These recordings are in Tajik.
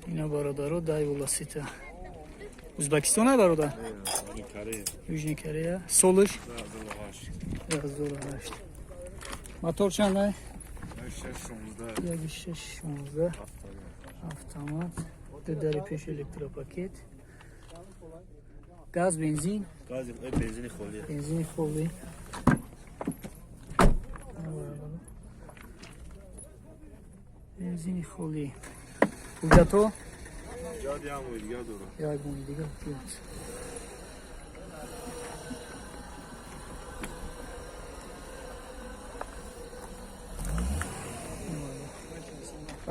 Ина, бародаро, Дайву Ласита. Узбекистон, бародар? Южный Корея. Солиш? 2008. Мотор чанд? 1616, автомат, ду дари пеш, электропакет, газ, бензин? Газ, бензини холӣ. Бензини холӣ. Бензини холӣ. Ҳуҷҷатҳо? Ҳуҷҷат як моҳи дига дорад. Як моҳи дига ҳуҷҷат.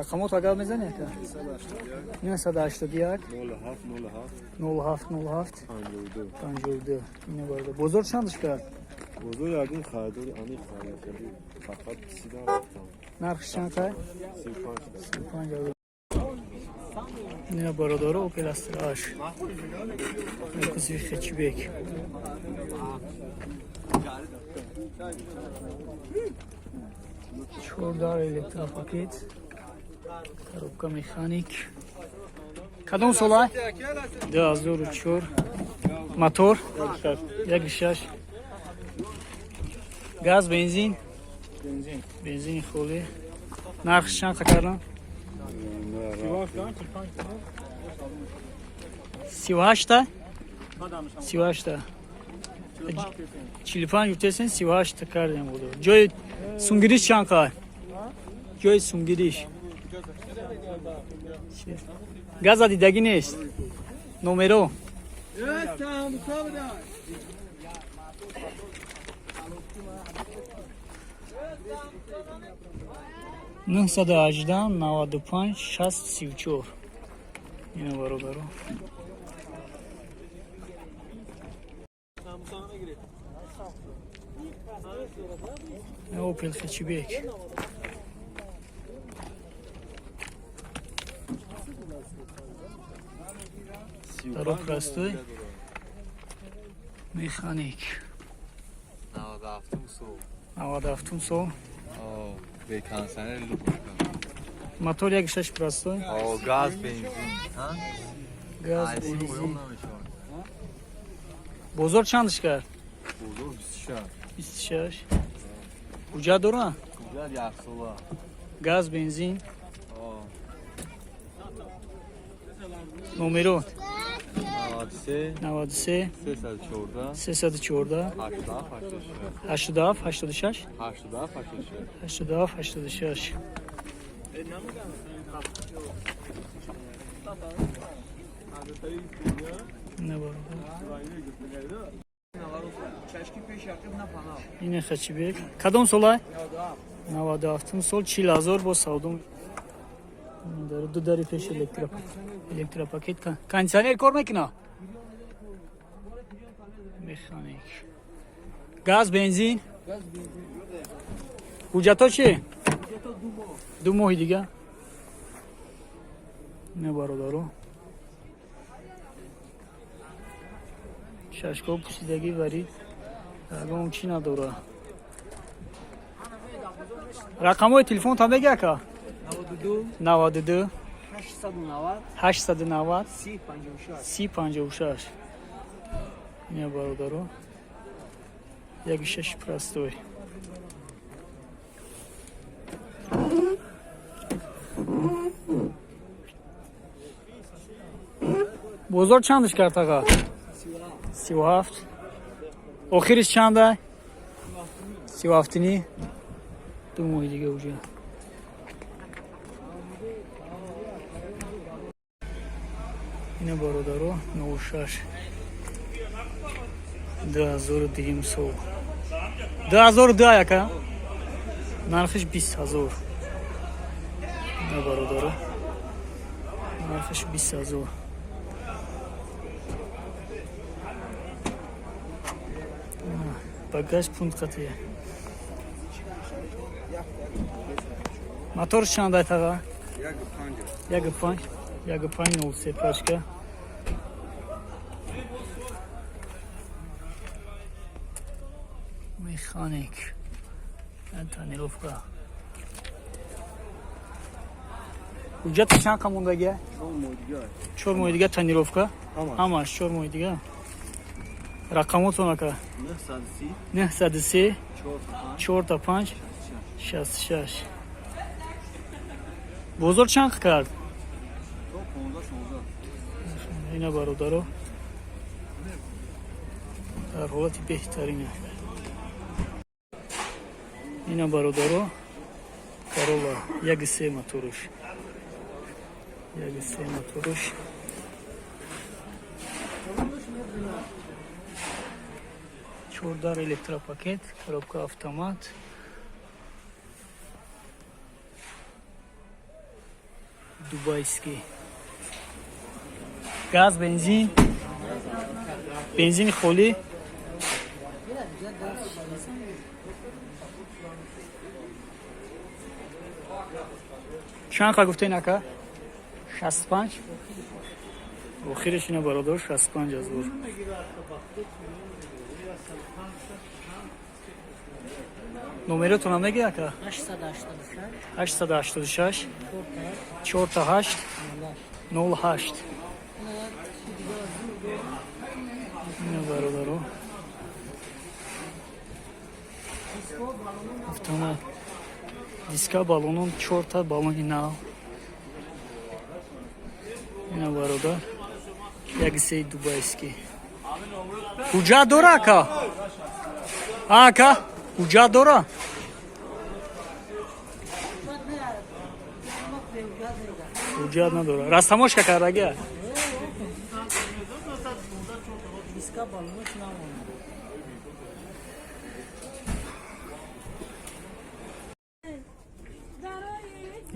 Рақамот агар мезанӣ, ака? 981 07 07. 07 07. 52. 52. Ина, бародар, бозор чандаш кард? Бозор ягон харидори аниқ накарди, фақат писидан рафтам. Нархш чанд қай? 35. 35. Ина, бародаро, Опел Астра H, кузови хэтчбек, чордар, электропакет, коробка механик. Кадом сола? 2004, мотор 1.6, газ, бензин? Бензини холӣ. Нархш чанд кардан? 38-та, 38-та, 45 гуфтесен, 38-та кардем. Буду ҷои сунгириш чанд қай? Ҷои сунгириш газа дидагӣ нест. Номеро? 918 95 60 34. Ина, бародаро. Опел хэтчбек. Даро простой, механик. 97 сол. 97 сол. Беконсионер. Мотор 1.6, простой. Газ, бензин. Газ, бензин. Бозор чандаш кард? Бозор 26. 26. Ҳуҷҷат дора? Ҳуҷҷат яксола. Газ, бензин? Номеро? 93. 93. 314. 314. 87 86. 87 86. 87 86. 87 86. Не, бародар. Ине хэтчбек. Кадом сола? 97 сол, 40 000 бо савдо. Ду дари пеш, электропакет, кондиционер кор мекуна, механик, газ, бензин. Ҳуҷҷатҳо чи? 2 моҳи дига. Не, бародаро, шашко пӯсидагӣ, варид, ягон чӣ надора. Рақамҳои телефонтан меги, ака? 92 890 30 56. Не, бародаро, 1.6, простой. Бозор чандаш кард, аға? 37. Охириш чанда? 37-ни. 2 моҳи дига уже. Ина, бародаро, 06, 2002 сол. 2002, яка. Нархиш 20 000. Ина, бародаро. Нархиш 20 000. Багаж пункт қатия. Мотор чанд, таға? 1.5. 1.5, 03 пачка. Механик. Тонировка. Ҳуҷҷати чанд қа мондагия? 4 моҳи дига тонировка. Ҳамаш 4 моҳи дига. Рақамотон, ака? 903 4 5 66. Бозор чанд кард? Ина, бародаро, дар ҳолати беҳтарине. Ина, бародаро, Королла, 1,3 моторуш, 1,3 моторуш. Чордар, электропакет, коробка автомат. Дубайский. Газ, бензин, бензини холӣ. Чанд қа гуфтен, ака? 65. Охираш, ина, бародар, 65 ҳазор. Номеротона меги, ака? 886 886 48 08. Ина, бародаро, автомат, диска, баллонон, чорта баллони нав. Ина, бародар, 1,3 дубайский. Ҳуҷҷат дора, ака? Ака, ҳуҷҷат дора? Ҳуҷҷат надора, растаможка кардагия. Диска, баллонош намонда.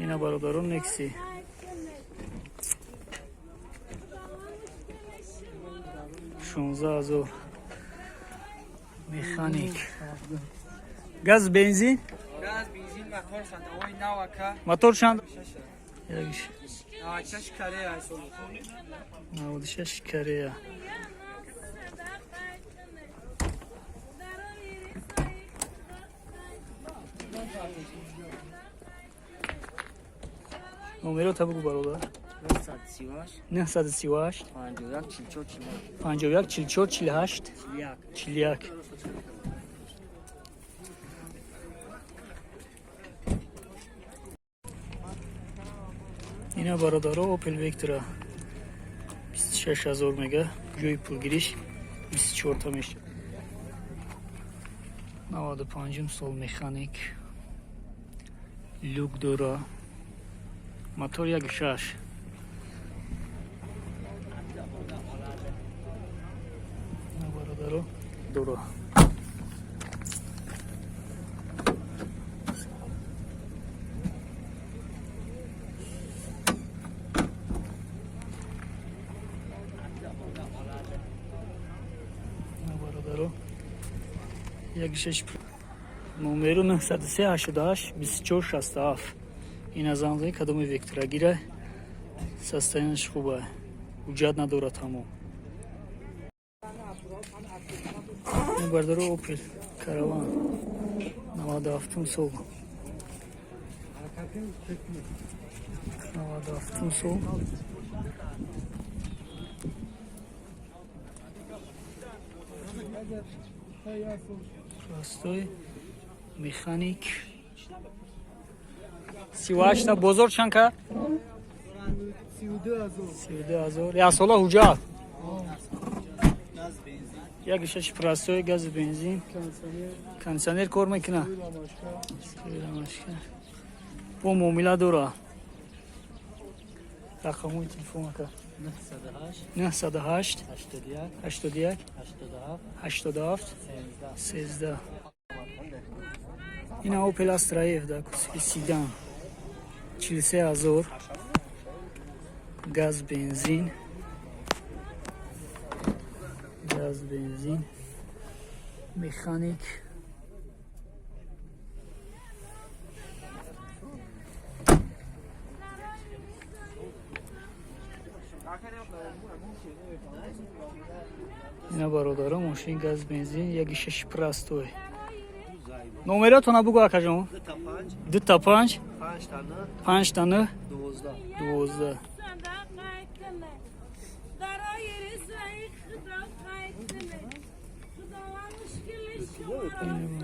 Ина, бародарон, Некси 16 ҳазор, механик, газ, бензин. Газ, бензин, мотор ходовой нав, ака. Мотор чанд? 96 Корея сол. 96 Корея. Номерота бугу, бародар. 938 938 51 44 41. 51 44 48 41. 41. Ина, бародаро, Опел Вектора 26 ҳазор мега, ҷои пулгириш 24 та мешавад. 95 сол, механик, люк дора, мотор 1,6. Ина, бародаро, дора. Ина, бародаро, 1,6, номеру 903 88 24 67. Ина занг, кадоми Вектора гира. Состояние ш хуба, ҳуҷҷат надорад, тамом. Ин, бародаро, Опел Караван, 97 сол, 97 сол. Простой, механик, 38-та. Бозор чанд кард? 32 ҳазор. Як сола ҳуҷҷат, 1,6 простой, гази, бензин, кондиционер кор мекуна, бо муомила дора. Рақамҳои телефон, ака? 908 908 81 81 87 87 13. Ина Опел Астра F да кузови седан, 43 ҳазор, газ, бензин, газ, бензин, механик. Ина, бародаро, мошин, газ, бензин, 1,6 простой. Номеротона бугу, акаҷон. 2 5 5 та 9. 12. 12.